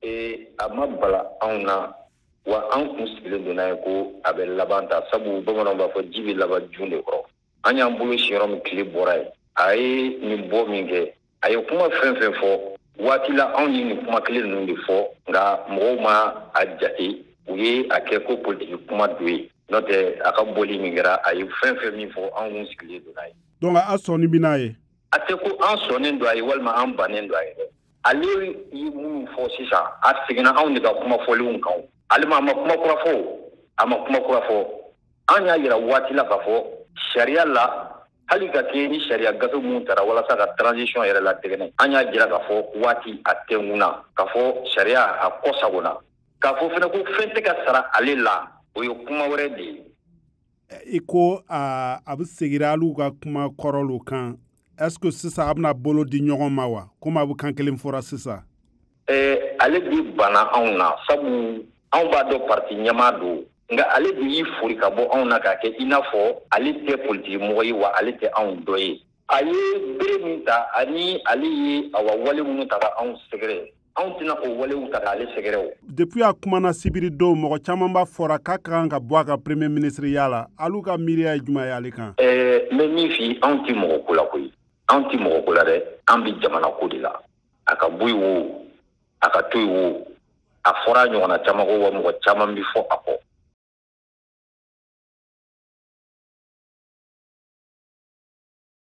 A ma bala anw na, wa an kun sigilen don n'a ye ko a bɛ laban ta, sabu bamananw b'a fɔ ji bɛ laban jun de kɔrɔ. An y'an bolo si yɔrɔ min, tile bɔra yen. A ye nin bɔ min kɛ, a ye kuma fɛn fɛn fɔ waati la, anw ye nin kuma kelen ninnu de fɔ, nka mɔgɔw ma a jate, u ye a kɛ ko politiki kuma do ye. N'o tɛ, a ka bɔli min kɛra, a ye fɛn fɛn min fɔ, anw kun sigilen don n'a ye. Donc a sɔnni bɛ n'a ye? A tɛ ko an sɔnnen don a ye walima an bannen don a ye dɛ. Ale ye minnu fɔ sisan, a seginna anw de ka kuma fɔlenw kan. Ale ma, a ma kuma kura fɔ, a ma kuma kura fɔ. An y'a yira waati la k'a fɔ sariya la, hali ka kɛ ni sariya gafe minnu tara walasa ka transition yɛrɛ latɛgɛnɛ, an y'a jira k'a fɔ waati a tɛnkun k'a fɔ sariya a kɔ sagona, k'a fɔ fana ko fɛn tɛ ka sara ale la, o ye kuma wɛrɛ de ye. I ko a bɛ seginna hali ka kuma kɔrɔw kan. Est ce que sisan a bɛna bolo di ɲɔgɔn ma wa, komi a bɛ kan kelen fɔra sisan? Ale bi banna anw na, sabu anw b'a dɔn parti ɲɛmaa don, nka ale de y'i fori ka bɔ anw na k'a kɛ i n'a fɔ ale tɛ politiki mɔgɔ ye, wa ale tɛ anw dɔ ye. A ye bere min ta ani ale ye awa wale minnu ta ka anw sɛgɛrɛ, anw tɛna o walew ta k'ale sɛgɛrɛ o. Depuis a kumana sibiri don, mɔgɔ caman b'a fɔra k'a ka kan ka bɔ a ka premier ministre ya la. Alu ka miiriya ye jumɛn ye ale kan? N bɛ min f'i, anw tɛ mɔgɔ ko la koyi, anw tɛ mɔgɔ ko la dɛ, an bɛ jamana ko de la. A ka bɔ yen o, a ka to yen o, a fɔra a ɲɔgɔnna caman ko, wa mɔgɔ caman bɛ fɔ a kɔ.